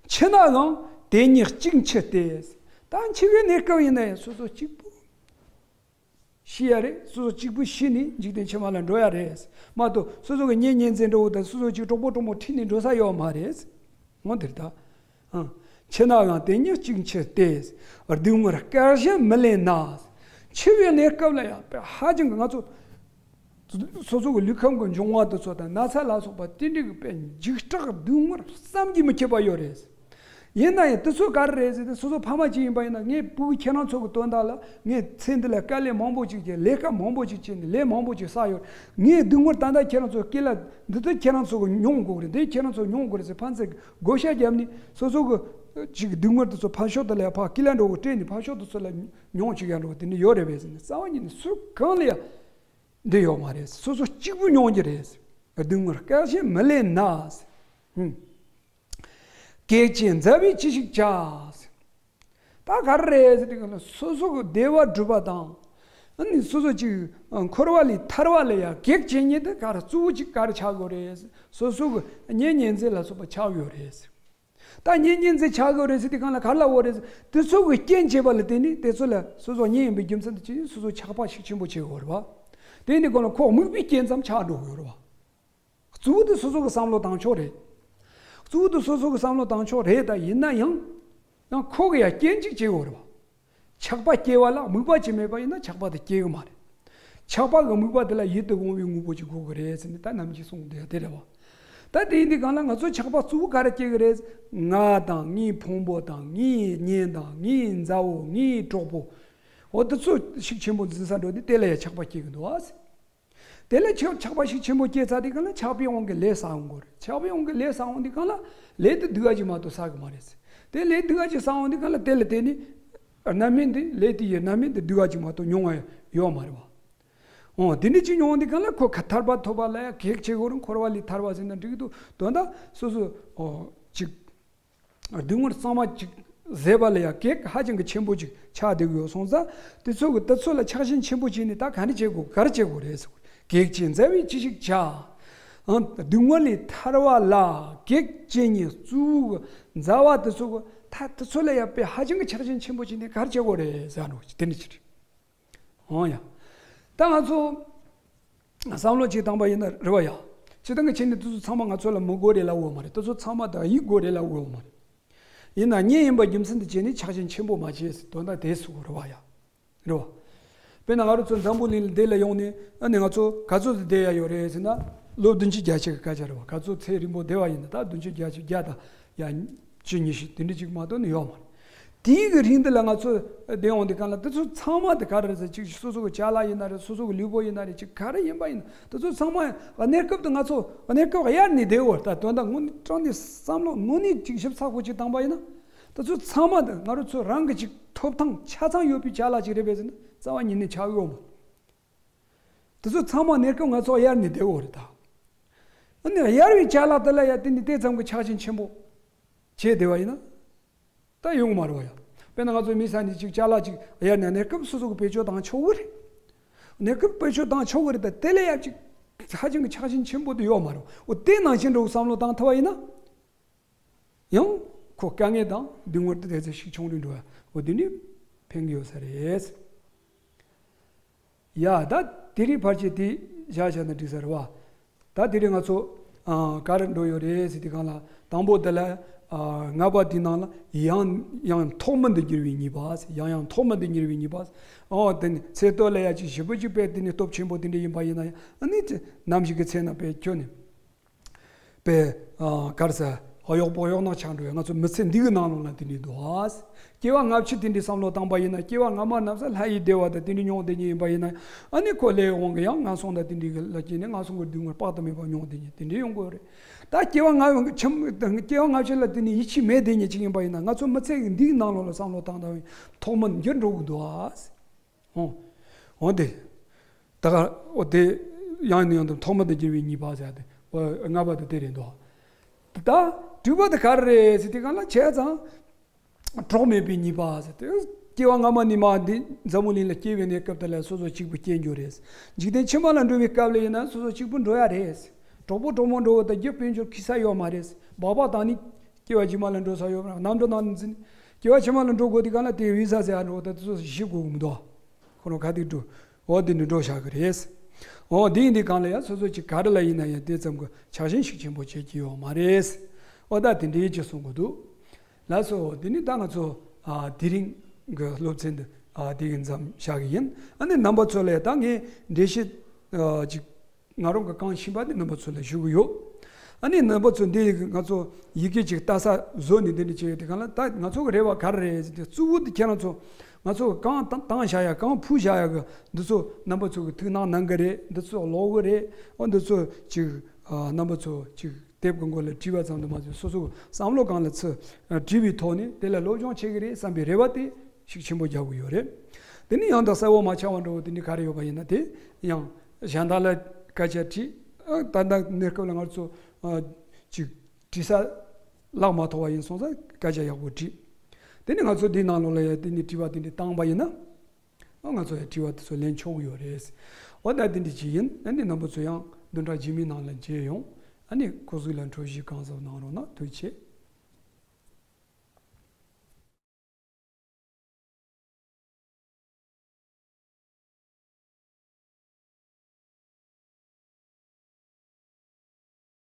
འཆི་ནའང་དེ་ཉིད་གཅིག་འཆི་སྟེ། ད་འཆི་བའི་གནས་སྐབས་ཡིན་ན་ཡང་སོ་སོ་གཅིག་པུ་ཤི་ཡ་རེད། སོ་སོ་གཅིག་པུ་ཤི་ནས་འཇིག་རྟེན་ཕྱི་མ་ལ་འགྲོ་ཡ་རེད། མ་གཏོགས་སོ་སོ་གི་གཉེན་ཉེ་ཚན་འདྲ་བོ་དང་སོ་སོ་གཅིག་གྲོགས་པོ་གྲོགས་མོ་ཁྲིད་ནས་འགྲོ་ས་ཡོད་མ་རེད། འོ་དེ་རེད་ད། ཨང་། འཆི་ནའང་དེ་ཉིད་གཅིག་འཆི་སྟེ། སྡུག་བསྔལ་སྐལ་གཞན་མི་ལེན་ན། འཆི་བའི་གནས་སྐབས་ལ་ཡང་དཔེ་ཧ་ཅང་གི་ང་ཚོ་སོ་སོ་གི་ལུས་ཁམས་ཀྱི་འབྱུང་བ་དེ་ཚོ་དང་ན་ཚ་ལ་སོགས་པ་དེ་འདྲའི་གི་དཔེ་འཇིགས་སྐྲག་སྡུག་བསྔལ་བསམ་གྱིས་མི་ཁྱབ་པ་ཡོད་རེད། ཡིན་ན་ཡང་དེ་ཚོ་ག་རེ་རེད་ཟེར་ན། སོ་སོ་ཕ་མ་གཅིག་ཡིན་པ་ཡིན་ན། ངས་ཕྲུ་གུ་ཁྱེད་རང་ཚོ་གི་དོན་དག་ལ་ངས་ཚེ་འདི་ལ་དཀའ་ལས་མང་པོ་ཅིག་བྱས། ལས་ཀ་མང་པོ་ཅིག་བྱས་ནས་ལས་མང་པོ་ཅིག་བསགས་ཡོད། ངས་སྡུག་བསྔལ་ད་ལྟ་ཁྱེད་རང་ཚོ་སྐྱེ་ལ་འདི་ཚོ་ཁྱེད་རང་ཚོ་གི་མྱོང་དགོས་རེད། འདི་ཁྱེད་རང་ཚོ་མྱོང་དགོས་རེད་ཟེར་ཕན་ཚུན་བགོ་བཤའ་བརྒྱབ་ནས་སོ་སོ་གི་ཅིག་སྡུག་བསྔལ་དེ་ཚོ་ཕར་ཕྱོགས་དེ་ལ་ཡ་ཕར་ཀི་ལ་འགྲོ་གི་སྤྲད་ནས་ཕར་ཕྱོགས་དེ་ཚོ་ལ་མྱོང་བཅུག་ཡ་འགྲོ་གི་དེ་འདྲ་ཡོད་རེད་པས་ཟེར་ནས། རྩ་བ་ཉིད་ནས་སུ་གང་ལ་ཡ་འདི་ཡོད་མ་རེད། སོ་སོ་གཅིག་པུ་མྱོང་རྒྱུ་རེད། སྡུག་བསྔལ་སྐལ་ཆེན་མི་ལེན་ན། ཧུམ། གེགས་བྱེད་མཛའ་བས་ཅི་ཞིག་བྱ། ད་ག་རེ་རེད་ཟེར་དུས་གང་ལ་སོ་སོ་གི་བདེ་བ་སྒྲུབ་པ་དང་། ཨ་ནི་སོ་སོ་ཅིག་འཁོར་བ་ལས་ཐར་བ་ལ་ཡ་གེགས་བྱེད་མཁན་དེ་ག་རེ་གཙོ་བོ་ཅིག་ག་རེ་ཆགས་དགོས་རེད། སོ་སོ་གི་གཉེན་ཉེ་ཚན་ལ་སོགས་པ་ཆགས་ཡོད་རེད། ད་གཉེན་ཉེ་ཚན་ཆགས་དགོས་རེད་ཟེར་དུས་གང་ལ་ག་རེ་ལབ་དགོས་རེད་ཟེར། དེ་ཚོ་གི་རྐྱེན་བྱས་པ་ལ་བརྟེན་ནས་དེ་ཚོ་ལ་སོ་སོ་གཉེན་ཡིན་པའི་རྒྱུ་མཚན་དུ་བྱས་ནས་སོ་སོ་ཆགས་པ་ཤུགས་ཆེན་པོ་བྱེད་དགོས་རེད་བ། དེ་ནི་གང་ལ་ཁོ་དམིགས་པའི་རྐྱེན་ཙམ་ཆགས་འགྲོ་དགོས་རེད་བ། གཙོ་བོ་དེ་སོ་སོ་གི་བསམ་བློ་བཏང་ཕྱོགས་རེད། གཙོ་བོ་དེ་སོ་སོ་གི་བསམ་བློ་བཏང་ཕྱོགས་རེད། ད་ཡིན་ན་ཡང་ཡང་ཁོ་གི་ཡང་རྐྱེན་ཅིག་བྱེད་དགོས་རེད་བ། ཆགས་པ་སྐྱེ་བ་ལ་དམིགས་པ་ཅིག་མེད་པ་ཡིན་ན་ཆགས་པ་དེ་སྐྱེ་གི་མ་རེད། ཆགས་པ་གི་དམིགས་པ་དེ་ལ་ཡིད་དུ་འོང་བའི་དངོས་པོ་ཅིག་དགོས་གི་རེད་ཟེར་ནས་ད་ནམ་ཞིག་གསུངས་བསྡད་དེ་རེད་བ། ད་དེ་ཡིན་དུས་གང་ལ་ང་ཚོ་ཆགས་པ་གཙོ་བོ་ག་རེ་སྐྱེ་གི་རེད། ང་དང་ངའི་ཕུང་པོ་དང་ངའི་གཉེན་དང་ངའི་མཛའ་བོ་ངའི་གྲོགས་པོ། འོ་དེ་ཚོ་ཤུགས་ཆེན་པོ་འཛིན་ས་འགྲོ་དུས་དེ་ལ་ཡང་ཆགས་པ་སྐྱེ་གི་འདུག་ཨ། དེ་ལ་ཆགས་ཆགས་པ་ཤུགས་ཆེན་པོ་སྐྱེས་ཚར་དུས་གང་ལ་ཆགས་པའི་དབང་གིས་ལས་བསགས་འོང་གི་རེད། ཆགས་པའི་དབང་གིས་ལས་བསགས་འོང་དུས་གང་ལ་ལས་དེ་སྡུག་པ་ཅིག་མ་གཏོགས་བསགས་གི་མ་རེད། དེ་ལས་སྡུག་པ་ཅིག་བསགས་འོང་དུས་གང་ལ་དེ་ལ་དེ་ནི་རྣམ་སྨིན་དེ། ལས་དེ་ཡི་རྣམ་སྨིན་དེ་སྡུག་པ་ཅིག་མ་གཏོགས་མྱོང་བ་ཡོད་མ་རེད་བ། འོ་དེ་འདྲ་ཅིག་མྱོང་དུས་གང་ལ་ཁོ་ཁ་ཐར་པ་ཐོབ་པ་ལ་ཡང་གེགས་བྱེད་དགོས་རུང་འཁོར་བ་ལས་ཐར་བ་ཟེར་ན་འགྲིག་གི་འདུག་དོན་དག་སོ་སོ་འོ་ཅིག་སྡུག་བསྔལ་གཙང་མ་ཅིག་ཟད་པ་ལ་ཡང་གེགས་ཧ་ཅང་གི་ཆེན་པོ་ཅིག་ཆགས་བསྡད་ཀྱི་ཡོད་སོང་ཙང་། དེ་ཚོ་གི་དེ་ཚོ་ལ་ཆགས་ཞེན་ཆེན་པོ་བྱས་ནས་ད་ག་འདྲ་བྱེད་དགོས། ག་རེ་བྱེད་དགོས་རེད་ཟེར། གེགས་བྱེད་མཛའ་བས་ཅི་ཞིག་བྱ། ཨང་། སྡུག་བསྔལ་ལས་ཐར་བ་ལ་གེགས་བྱེད་མཁན་གཙོ་བོ་གི་མཛའ་བ་དེ་ཚོ་གི་ད་དེ་ཚོ་ལ་ཡང་དཔེ་ཧ་ཅང་གི་ཆགས་ཞེན་ཆེན་པོ་བྱས་ནས་ག་རེ་བྱེད་དགོས་རེད་ཟེར་ནོ་དེ་འདྲ་ཅིག་རེད། འོ་ཡ། ད་ང་ཚོ་བསམ་བློ་ཅིག་བཏང་པ་ཡིན་ན་རེད་བ་ཡ། སྤྱིར་བཏང་གི་ཆ་ནས་དེ་ཚོ་ཚང་མ་ང་ཚོ་ལ་མི་དགོས་རེད་ལབ་ཡོད་མ་རེད། དེ་ཚོ་ཚང་མ་བདག་ཡིད་དགོས་རེད་ལབ་ཡོད་མ་རེད། ཡིན་ན་གཉེན་ཡིན་པ་རྒྱུ་མཚན་དུ་བྱས་ནས་ཆགས་ཞེན་ཆེན་པོ་མ་བྱེད་ཟེར་དོན་དག་དེ་ཟེར་དགོས་རེད་བ་ཡ། རེད་བ། དཔེར་ན་ང་རང་ཚོ་འཛམ་བུ་གླིང་ལ་འདི་ལ་ཡོང་ནས་ཨ་ནི་ང་ཚོ་ག་ཚོད་དུ་བསྡད་ཡ་ཡོད་རེད་ཟེར་ན། ལོ་བདུན་ཅུ་བརྒྱད་ཅུ་གི་སྐད་ཆ་རེད་བ། ག་ཚོད་ཚེ་རིང་པོ་བསྡད་པ་ཡིན་ན་ད་བདུན་ཅུ་བརྒྱད་ཅུ་བརྒྱ་དང་ཡ་བཅུ་ཉི་ཤུ་དེ་འདྲ་ཅིག་མ་གཏོགས་ནི་ཡོད་མ་རེད། དེའི་གི་རིང་འདི་ལ་ང་ཚོ་བསྡད་ཡོང་དུས་གང་ལ་དེ་ཚོ་ཚང་མ་དེ་ག་རེ་རེད་ཟེར། ཅིག་སོ་སོ་གི་ཅ་ལག་ཡིན་ན་རེད། སོ་སོ་གི་ལུས་པོ་ཡིན་ན་རེད། ཅིག་ག་རེ་ཡིན་པ་ཡིན་ན་དེ་ཚོ་ཚང་མ་གནས་སྐབས་དེ་ང་ཚོ་གནས་སྐབས་གཡར་ནས་བསྡད་ཡོད་རེད། ད་དོན་དག་དངོས་གནས་དྲང་གནས་བསམ་བློ་དངོས་གནས་ཅིག་ཞིབ་ཚགས་པོ་ཅིག་བཏང་པ་ཡིན་ན་དེ་ཚོ་ཚང་མ་དེ་ང་རང་ཚོ་རང་གི་ཅིག་ཐོབ་ཐང་ཆ་ཚང་ཡོད་པའི་ཅ་ལག་ཅིག་རེད་པས་ཟེར་ན་རྩ་བ་ཉིད་ནས་ཆགས་ཡོད་མ་རེད། དེ་ཚོ་ཚང་མ་གནས་སྐབས་ང་ཚོ་གཡར་ནས་བསྡད་ཡོད་རེད་ད། ཨ་ནི་གཡར་བའི་ཅ་ལག་དེ་ལ་ཡ་དེ་ནི་དེ་ཙམ་གྱི་ཆགས་ཞེན་ཆེན་པོ་བྱས་བསྡད་པ་ཡིན་ན་ད་ཡོང་གི་མ་རེད་བ་ཡ། དཔེར་ན་ང་ཚོ་མི་ས་ནས་ཅིག་ཅ་ལག་ཅིག་གཡར་ནས་གནས་སྐབས་སོ་སོ་གི་བེད་སྤྱོད་བཏང་ཆོག་གི་རེད། གནས་སྐབས་བེད་སྤྱོད་བཏང་ཆོག་གི་རེད། ད་དེ་ལ་ཡ་ཅིག་ཧ་ཅང་གི་ཆགས་ཞེན་ཆེན་པོ་དེ་ཡོད་མ་རེད། འོ་དེ་ནང་བཞིན་འགྲོ་བསམ་བློ་བཏང་ཐུབ་པ་ཡིན་ན། ཡང་ཁོ་དཀའ་ངལ་དང་སྡུག་བསྔལ་དེ་དེ་ཚོ་ཞིག་ཆུང་རུ་འགྲོ་བ། འོ་དེ་ནི་ཕན་གྱི་ཡོད་ས་རེད། ཡ་ད་དེ་རིང་ཕལ་ཆེར་དེ་བཞག་བཞག་ན་འགྲིག་ས་རེད་བ། ད་དེ་རིང་ང་ཚོ་ཨ་ག་རེ་འགྲོ་ཡོད་རེད་ཟེར་དུས་གང་ལ་དང་པོ་དེ་ལ་ཨ་ལྔ་པ་དེའི་ནང་ལ་ཡང་ཡང་ཐོག་མུན་དུ་གྱུར་བའི་ཉེས་པ་ཟེར། ཡང་ཡང་ཐོག་མུན་དུ་གྱུར་བའི་ཉེས་པ་ཟེར། འོ་དེ་ནི་ཚེ་སྟོད་ལ་ཡ་ཅིག་ཞེ་པོ་ཅིག་དཔེ་དེ་ནི་སྟོབས་ཆེན་པོ་དེ་འདྲ་ཡིན་པ་ཡིན་ན་ཡང་ཨ་ནི་ནམ་ཞིག་གི་ཚེ་ན་དཔེ་ཁྱོད་ནི། པའི་གར་ས་གཡོག་པོ་གཡོག་ནག་ཆགས་འགྲོ་བའི་ང་ཚོ་མི་ཚེ་འདི་གི་ནང་ལོགས་ལ་དེ་འདྲའི་འདུག་ཨ། སྐྱེ་བ་སྔ་ཕྱི་དེ་འདྲའི་བསམ་བློ་བཏང་པ་ཡིན་ན་སྐྱེ་བ་སྔ་མ་ན་ས་ལྷ་ཡི་བདེ་བ་དང་དེ་འདྲའི་མྱོང་བསྡད་མཁན་ཡིན་པ་ཡིན་ན་ཨ་ནི་ཁོ་ལས་དབང་གི་ཡང་ངན་སོང་དང་དེ་འདྲའི་གི་ལ་སྐྱེས་ནས་ངན་སོང་གི་སྡུག་བསྔལ་དཔག་ཏུ་མེད་པ་མྱོང་བསྡད་མཁན་དེ་འདྲའི་ཡོང་གི་ཡོད་རེད། ད་སྐྱེ་བ་སྔ་ཕྱི་སྐྱེ་བ་སྔ་ཕྱི་ལ་དེ་ནས་ཡིད་ཆེས་མེད་བསྡད་མཁན་ཅིག་ཡིན་པ་ཡིན་ན་ང་ཚོ་མི་ཚེ་གི་འདིའི་ནང་ལོགས་ལ་བསམ་བློ་བཏང་དང་ཐོག་མ་འགྱུར་འགྲོ་གི་འདུག་ཨ། འོ། འོ་དེ། ད་ག་འོ་དེ་ཡང་ནས་ཡང་དུ་ཐོག་མ་དང་འགྱུར་བའི་ཉེས་པ་ཟེར་ཏེ་འོ་ལྔ་པ་དེ་དེ་རེད་འདུག་ད་དྲུག་པ་དེ་ག་རེ་རེད་ཟེར་དུས་གང་ལ་བྱས་ཙང་གྲོགས་མེད་པའི་ཉེས་པ་ཟེར་ཏེ་སྐྱེ་བ་སྔ་མ་ནས་མ་འདི་འཛམ་བུ་གླིང་ལ་སྐྱེ་བའི་གནས་སྐབས་དེ་ལ་སོ་སོ་གཅིག་པུ་སྐྱེ་འགྱུར་རེད། འཇིག་རྟེན་ཕྱི་མ་ལ་འགྲོ་བའི་སྐབས་ལ་ཡིན་ན་སོ་སོ་གཅིག་པུ་འགྲོ་ཡ་རེད། གྲོགས་པོ་གྲོགས་མོ་འགྲོ་བ་དང་རྒྱུ་སྤུན་མཆེད་ཁྱད་པར་ཡོད་མ་རེད། སྦག་སྦག་བཏང་ནི། སྐྱེ་བ་རྗེས་མ་ལ་འགྲོ་ས་ཡོད་པ་རྣམ་གྲོལ་ནང་འཛིན། སྐྱེ་བ་ཕྱི་མ་ལ་འགྲོ་དགོས་དུས་གང་ལ་དེ་བི་ཟ་ཟེར་ཡ་འགྲོ་ད་དེ་ཚོ་ཞིག་དགོས་མི་འདུག་ཁོ་རང་ག་དུས་འགྲོ། འོ་དེ་ནི་འགྲོ་བཞག་གི་རེད། འོ་དེ་ཡིན་དུས་གང་ལ་ཡ་སོ་སོ་ཅིག་ག་རེ་ལ་ཡིན་ན་ཡང་དེ་ཙམ་གྱི་ཆགས་ཞེན་ཤུགས་ཆེན་པོ་བྱེད་ཀྱི་ཡོད་མ་རེད། འོ་ད་དེ་འདྲའི་ཅིག་གསུང་གི་འདུག་ལགས་སོ། དེ་ནི་ད་ང་ཚོ་ཨ་དེ་རིང་གི་སློབ་ཚན་འདི་ཨ་དེ་གི་མཚམས་བཞག་གི་ཡིན། ཨ་ནི་རྣམ་པ་ཚོ་ལ་ད་ངས་འགྲེལ་བཤད་ཨ་ཅིག་ང་རང་གི་རྐང་ཤིང་པ་དེ་རྣམ་པ་ཚོ་ལ་ཞུ་གི་ཡོད། ཨ་ནི་རྣམ་པ་ཚོ་འདི་ང་ཚོ་ཡི་གེ་ཅིག་ལྟ་ས་བཟོ་ནས་འདི་འདྲ་བྱས་ཡོད་དེ་གང་ལ་ད་ང་ཚོ་གི་རེ་བ་ག་རེ་རེད་ཟེར་ཏེ་གཙོ་བོ་དེ་ཁྱེད་རང་ཚོ་ང་ཚོ་གི་རྐང་བཏང་བཏང་བཞག་ཡ་རྐང་ཕུ་བཞག་ཡ་གི་འདི་ཚོ་རྣམ་པ་ཚོ་གི་ཐུགས་སྣང་གནང་གི་རེད། འདི་ཚོ་ཀློག་གི་རེད། ཨོ་འདི་ཚོ་ཅིག་ཨ་རྣམ་པ་ཚོ་ཅིག་དེབ་གི་མགོ་ལ་བྲིས་པ་ཙམ་དུ་མ་ཟད་སོ་སོ་གི་བསམ་བློ་སྒང་ལ་ཚུར་བྲིས་པའི་ཐོག་ནས་དེ་ལ་སློབ་སྦྱོང་བྱེད་ཀྱི་རེད་བསམ་པའི་རེ་བ་དེ་ཤུགས་ཆེན་པོ་རྒྱག་གི་ཡོད་རེད། དེ་ནི་ཡང་དག་གསལ་བོ་མ་ཆགས་པ་འདྲ་བོ་དེ་འདྲ་ག་རེ་ཡོད་པ་ཡིན་ན་དེ་ཡང་གཞན་དག་ལ་སྐད་ཆ་དྲིས། ཨ་ད་ལྟ་གནས་སྐབས་ལ་ང་ཚོ་ཨ་ཅིག་དྲི་ས་ལག་མ་ཐོགས་པ་ཡིན་སོང་ཙང་སྐད་ཆ་ཡག་པོ་དྲིས། དེ་ནི་ང་ཚོ་འདིའི་ནང་ལོགས་ལ་ཡ་དེ་ནི་དྲི་བ་དེ་འདྲ་བཏང་པ་ཡིན་ན། ཨ་ང་ཚོ་ཡང་དྲི་བ་དེ་ཚོ་ལན་ཆོག་གི་ཡོད་རེད། འོ་ད་དེ་འདྲ་ཅིག་ཡིན། ཨ་ནི་རྣམ་པ་ཚོ་ཡང་བདུན་ཕྲག་རྗེས་མའི་ནང་ལ་མཇལ་ཡོང་། ཨ་ནི་སྐུ་གཟུགས་ལ་འཕྲོད་བཞེས་གང་ཟབ་གནང་རོགས་གནང་། ཐུགས་རྗེ་ཆེ།